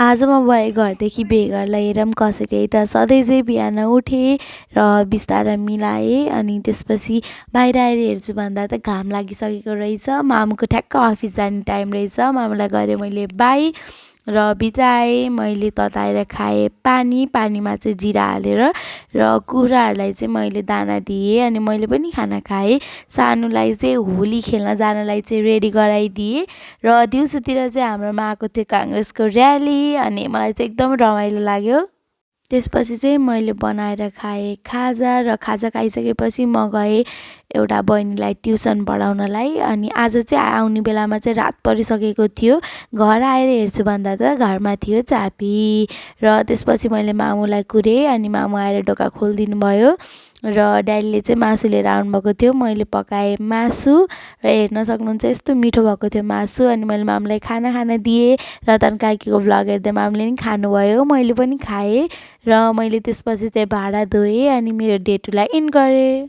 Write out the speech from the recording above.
आज म भए घरदेखि बेघरलाई हेरौँ कसरी है त सधैँ चाहिँ बिहान उठेँ र बिस्तारा मिलाएँ अनि त्यसपछि बाहिर आएर हेर्छु भन्दा त घाम लागिसकेको रहेछ। मामुको ठ्याक्क अफिस जाने टाइम रहेछ। मामुलाई गरेँ मैले बाई र भित्र आएँ। मैले तताएर खाएँ पानीमा चाहिँ जिरा हालेर र कुखुराहरूलाई चाहिँ मैले दाना दिएँ अनि मैले पनि खाना खाएँ। सानोलाई चाहिँ होली खेल्न जानलाई चाहिँ रेडी गराइदिएँ र दिउँसोतिर चाहिँ हाम्रोमा आएको थियो काङ्ग्रेसको र्याली अनि मलाई चाहिँ एकदम रमाइलो लाग्यो। त्यसपछि चाहिँ मैले बनाएर खाएँ खाजा र खाजा खाइसकेपछि म गएँ एउटा बहिनीलाई ट्युसन पढाउनलाई अनि आज चाहिँ आउने बेलामा चाहिँ रात परिसकेको थियो। घर आएर हेर्छु भन्दा त घरमा थियो चाबी र त्यसपछि मैले मामुलाई कुरेँ अनि मामु आएर ढोका खोलिदिनु भयो र ड्याडीले चाहिँ मासु लिएर आउनुभएको थियो। मैले पकाएँ मासु र हेर्न सक्नुहुन्छ यस्तो मिठो भएको थियो मासु अनि मैले मामुलाई खाना खान दिएँ र काकीको भ्लग हेर्दै मामुले पनि खानुभयो मैले पनि खाएँ र मैले त्यसपछि चाहिँ भाँडा धोएँ अनि मेरो डे टुलाई इन्ड गरेँ।